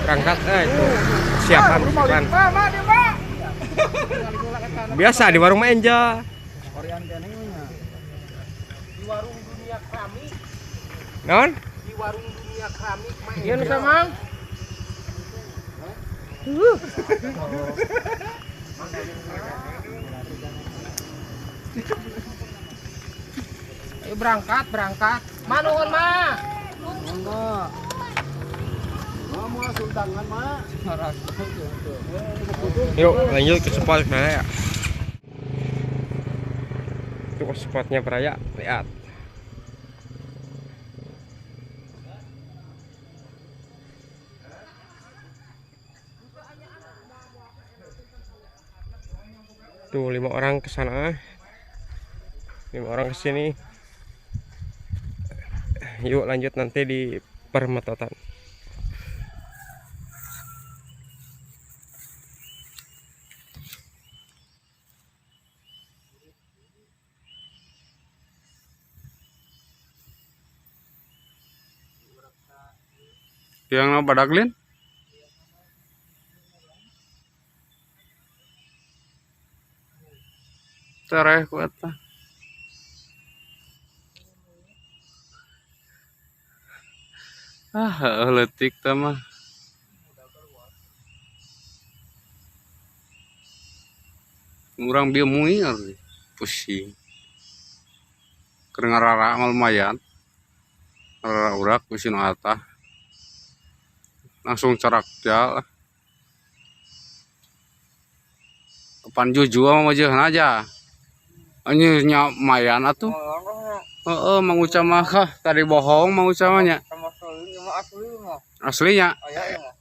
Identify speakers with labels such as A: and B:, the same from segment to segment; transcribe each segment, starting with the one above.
A: Berangkat itu persiapan, persiapan. Biasa di warung Enja.
B: Di warung dunia keramik.
A: Non?
B: Di warung dunia keramik mah.
C: Iya nu samang. Ayo berangkat, berangkat. Manuhun mah.
D: Mangga. Mama sultangan mah.
A: Yuk lanjut ke spot Baraya. Itu spotnya Baraya, lihat. Tuh 5 orang ke sana, 5 orang ke sini. Yuk lanjut nanti di permetotan.
E: Yang nama badaglin? Tereh ku eta. Ah, leutik teh mah. Urang bieu muir pusing. Keur ngarara mah lumayan. Ngarara urak bisi nu atah. Langsung cerak ya. Kapan jujur mah meujeun aja. Anjir nya lumayan atuh. Heeh, Mang Uca mah tadi bohong Mang Uca mah nya. Aslinya.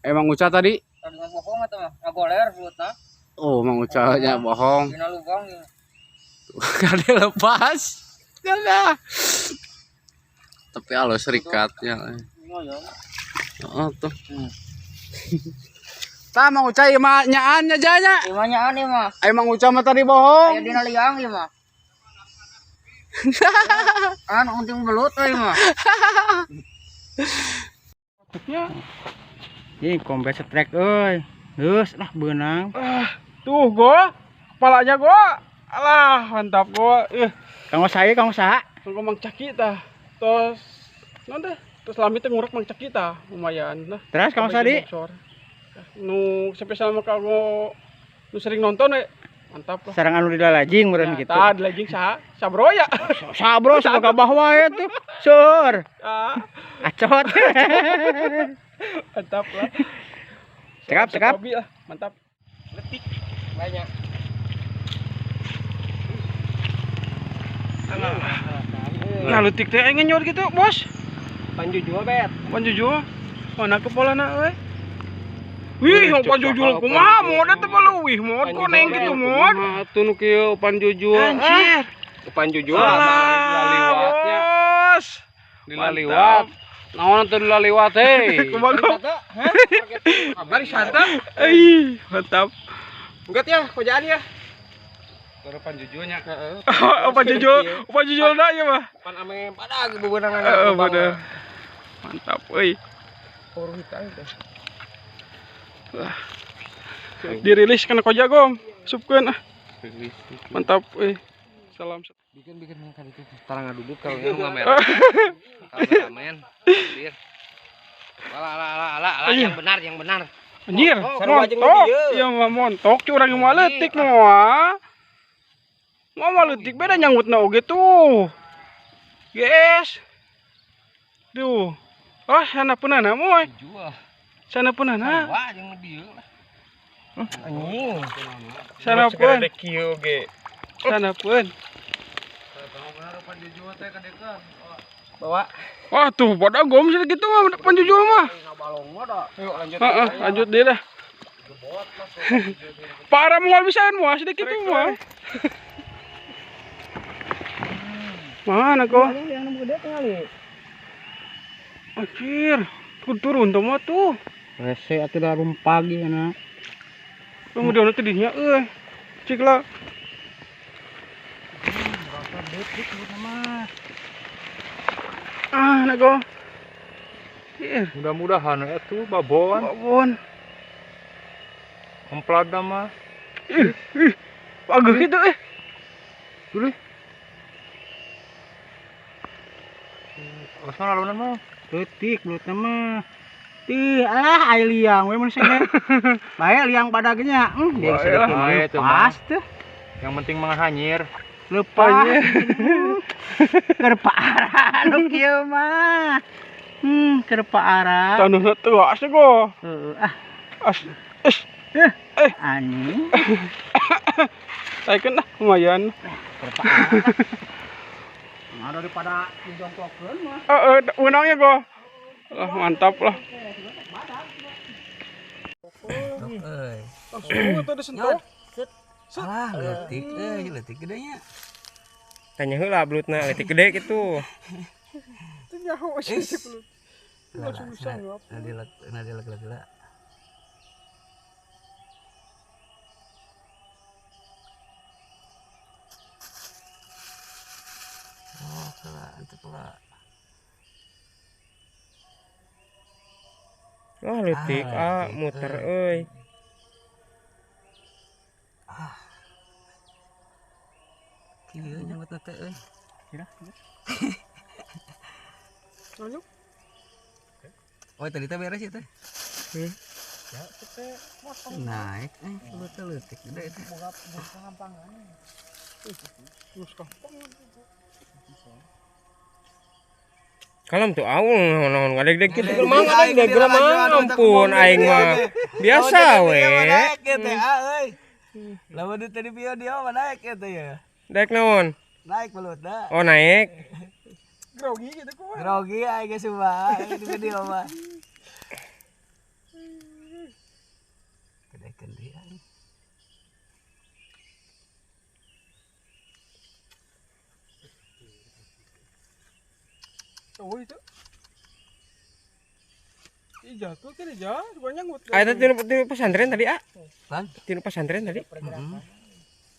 E: Emang Uca tadi?
C: Tadi mah bohong atuh mah, ngagoler mulutna.
E: Oh, Mang Uca nya bohong.
C: Dina lubang ieu.
E: Kade lepas. Yalah. Tapi alus serikat ya. Heeh tuh. Tah Mang Uca ieu mah nyaan nya nya.
C: Ieu mah nyaan ieu mah.
E: Ai Mang Uca mah tadi bohong.
C: Aya dina liang ieu mah. An unting belut euy mah.
D: Ini kompet strike euy. Geus lah beunang.
B: Tuh gua, kepalanya gua. Alah, mantap gua.
D: Kang saya, kang saha?
B: Kang Mang Caki tah. Terus naon teh? Terus lami teh ngurek Mang Caki tah, lumayan lah.
D: Terus kang Sadi?
B: Nu spesial mah kanggo nu sering nonton we. Mantap lah.
D: Sareng anu dilalajing meureun kitu.
B: Tah dilajing saha? Sabro ya.
D: Sabro semoga bahwa ya tuh. Sur. Acot.
B: Mantap lah.
D: Cekap, cekap.
B: Hobi lah, mantap.
A: Letik banyak.
B: Nah, letik teh aing nyor gitu, Bos.
A: Panjujul bet.
B: Panjujul. Mana kepalana euy? Wih, yang panjujul kumaha mod teh leuwih mod koneng kitu mod.
E: Atuh nu kieu panjujul.
B: Anjir.
A: Panjujul
E: laliwatnya.
B: Bos.
E: Dilaliwat. Naon teh dilaliwat hei.
B: Kumaha kok?
A: Kabar santai.
B: Ih, mantap.
A: Enggak ya, kojaan ya.
E: Baru panjujulnya.
A: Heeh.
B: Oh, panjujul, panjujul da ieu mah.
A: Pan ame padag bebenangan.
B: Heeh, bener. Mantap euy.
A: Poruh hitam teh.
B: Wah. Dirilis kana koja gom. Supkeun ah. Mantap euy. Salam.
A: Bikin-bikin makan itu tarang ngaduduk kalau nu kamera. Kameramen. Ala ala ala ala ala yang benar, yang benar.
B: Anjir, montok. Ieu mah montok curang mah leutik moal. Moal mah leutik beda nyanggutna oge tuh. Guys. Duh. Oh, sana punana moy. Sana punana.
A: Wah, jeung dieu lah. Anjing.
B: Sana pun. Sana pun.
A: Bawa.
B: Wah, tuh pada gom sih gitu mah panjujul mah.
A: Yuk lanjut.
B: Heeh, lanjut dia dah. Parah moal bisaan moal sedikit mah. Mana kok? Anjir, turun tuh mah tuh.
D: Rese atuh da pagi ana.
B: Kemudian nanti dinya euy. Cik lah. Ah, nak go.
F: Mudah-mudahan atuh babon.
B: Babon.
F: Emplada mah.
B: Ih, ih. Agak gitu eh.
F: Dulu. Awas mana lawanan mah.
D: Leutik belutna mah. Tih, alah ai liang we mun sege. Bae liang pada ge nya. Dia sedikit lepas tuh.
F: Yang penting mah hanyir.
D: Lepas. Keur paara nu kieu mah. Keur paara.
B: Taneuhna teu asa go.
D: Heeh, ah.
B: As. Eh.
D: Anjing.
B: Taikeun lah lumayan.
D: Keur paara. Nah, daripada dijongkokkeun mah.
B: Heeh, meunangnya go. Lah mantap lah.
G: Euy.
B: Langsung tadi sentuh.
G: Alah, leutik euy, leutik gede nya.
A: Tanya heula belutna leutik gede kitu.
B: Teu nyaho sih belut. Langsung bisa ngap.
G: Nadilek-lek. Oh, kela atuh kela.
A: Wah, leutik ah muter euy.
G: Ah. Kieu nyangkutna teh euy.
D: Kira.
B: Lanjut.
G: Oh, tadi teh beres ya teh.
B: Ya, teh motong.
G: Naik belut leutik gede teh.
B: Boga kampangan. Geus kampang.
A: Kalem tuh aul naon ngadeg-deg kitu mang ngadeg-deg mah ampun aing mah. Biasa we.
G: Naik teh euy. Lamun teu di video dia mah naik eta ya.
A: Naik naon?
G: Naik belutna.
A: Oh, naik.
B: Grogi gitu kumaha.
G: Grogi aing geus mah di video mah. Gedekeun deui aing.
B: Oh itu. Ih jatuh kira jah, banyak ngut.
A: Ah itu tinu pesantren tadi, ah.
G: Lan,
A: tinu pesantren tadi.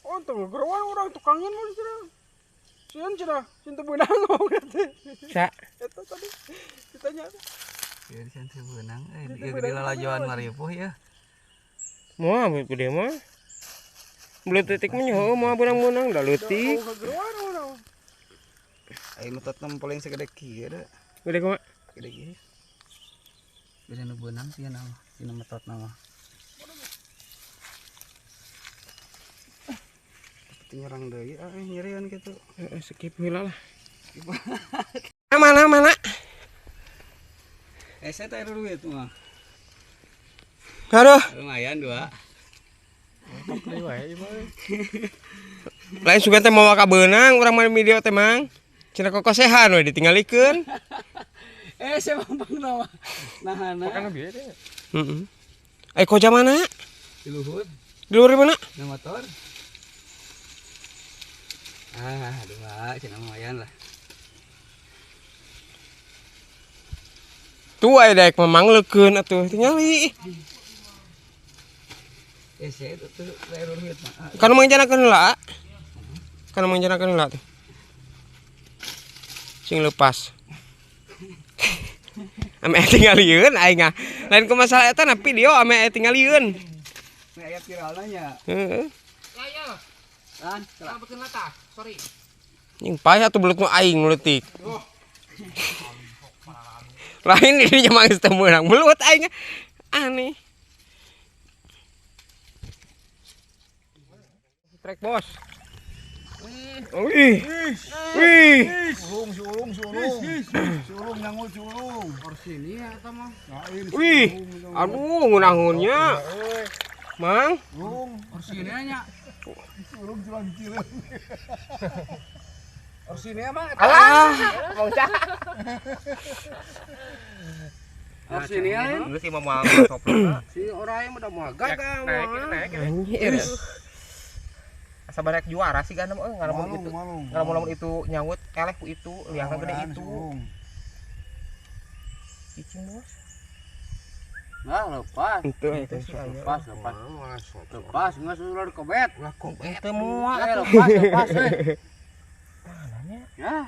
B: Oh, tuh gerowan orang tukangin mah cenah. Sieun cenah, cinta beunang ngomong teh.
A: Sa.
B: Eta tadi ditanya.
G: Ieu di santri beunang euy, ieu gede lalajoan maripuh ya.
A: Moal belut gede mah. Belut leutik mah nya heueuh moal beunang-beunang da leutik.
B: Gerowan orang.
G: Aing metot paling segede kieu da.
A: Gede kumaha?
G: Gede kieu. Beda nu beunang sih nama, dina metot nama.
E: Seperti nyerang deui nyerian gitu.
A: Heeh, skip heula lah. Mana mana?
G: Saya teh duit mah.
A: Aduh,
G: Lumayan dua.
A: Lain sugan teh mawa ka beunang urang mah video teh mang. Cenah kokosehan we ditinggalikeun.
G: Saya mampang nama. Nahana.
F: Makan bieu teh.
A: Heeh. Eh koja mana?
G: Di luhur.
A: Di luhur mana?
G: Na motor. Ah, dua, cenah lumayan lah.
A: Tuh aya daek mamanglekeun atuh tingali.
G: Saya itu tuh bayar duit mah.
A: Kan mangjanakeun heula. Kan mangjanakeun heula tuh. Sing lepas. Ame tingalieun aing ah. Lain ku masalah eta na video ame tingalieun.
G: Aya viralna nya.
A: Heeh.
G: Lan,
A: Sorry. Nying payah atuh belut nu aing nu leutik. Lain ini mah geus teu meunang belut aing. Aneh. Trek bos. Wih. Wih.
E: Ulung, si ulung, si ulung. Si ulung nyangul si ulung.
G: Orsini ya eta mah.
A: Wih. Aduh, ngunahunnya. Mang.
E: Ulung,
G: Orsini nya.
E: si ulung culang cileung.
G: Orsini mah.
A: Alah.
G: Orsini lain.
A: Geus imah moal coplok.
G: Si orang udah mau gagal
A: Naik, naik. Asa barek juara sih gandem euy ngalamun itu. Ngalamun itu nyawut eleh ku itu, liangna gede itu. Cicing bos.
G: Nah, lepas.
A: Itu
G: Lepas, lepas. Lepas, enggak sudah kobet.
A: Ulah kobet teu moal
G: Lepas, lepas. Mananya? Ya.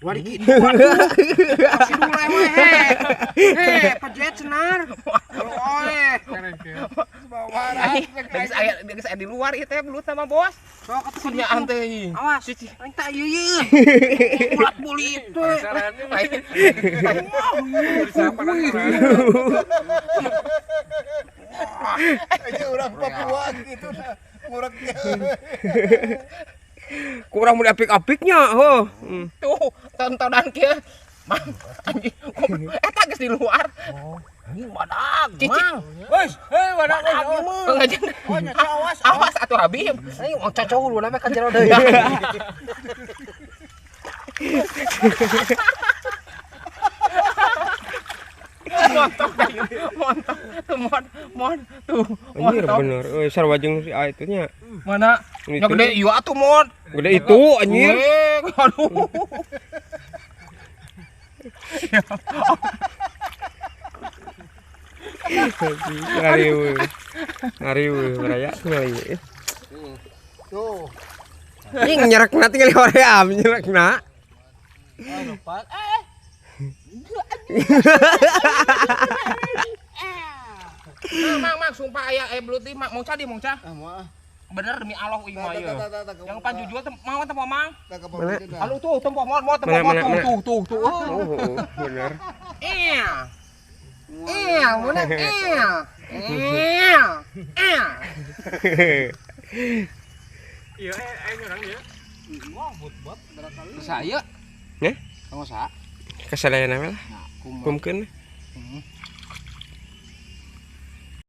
A: Dua dikit. Kasih dulu emang he. Pejet senar. Oleh. Geus aya di luar ieu teh belut sama bos.
D: Sok atuh
A: Punya teh.
D: Awas. Aing tak ieu ieu. Ulat bulit teh.
H: Aja orang Papua gitu ngureknya.
A: Kurang mulai apik-apiknya, heuh. Tuh, tontonan kieu. Mang, anjing, eta geus di luar.
D: Oh, anjing badag,
A: mang.
D: Wes, hei badag
A: ieu mah.
D: Oh, nya awas,
A: awas atuh Habib.
D: Aing mau cocok lu na ka jero deui.
A: Montok montok tuh mon tuh.
B: Anjir bener. Euy sarua jeung si A itu nya.
A: Mana? Nya gede ieu atuh mon.
B: Gede itu anjir.
A: Aduh.
B: Ngariu. Ngariu raya tinggal.
H: Tuh.
B: Ini nyerekna tinggal hoream nyerekna.
G: Lupa.
A: Mang, sumpah aya belut ieu mau cah di mau cah. Bener demi Allah ieu mah ieu. Yang panjujul teh mau teh Mang. Halo tuh tempo mau mau tempo mau tuh tuh tuh.
B: Oh, bener.
A: Iya. Iya, bener. Iya. Iya. Iya.
F: Iya, aing urang ieu.
G: Wah, but-but berapa Saya.
B: Neh?
G: Kamu sa?
B: Kesadayana lah. Kumkeun.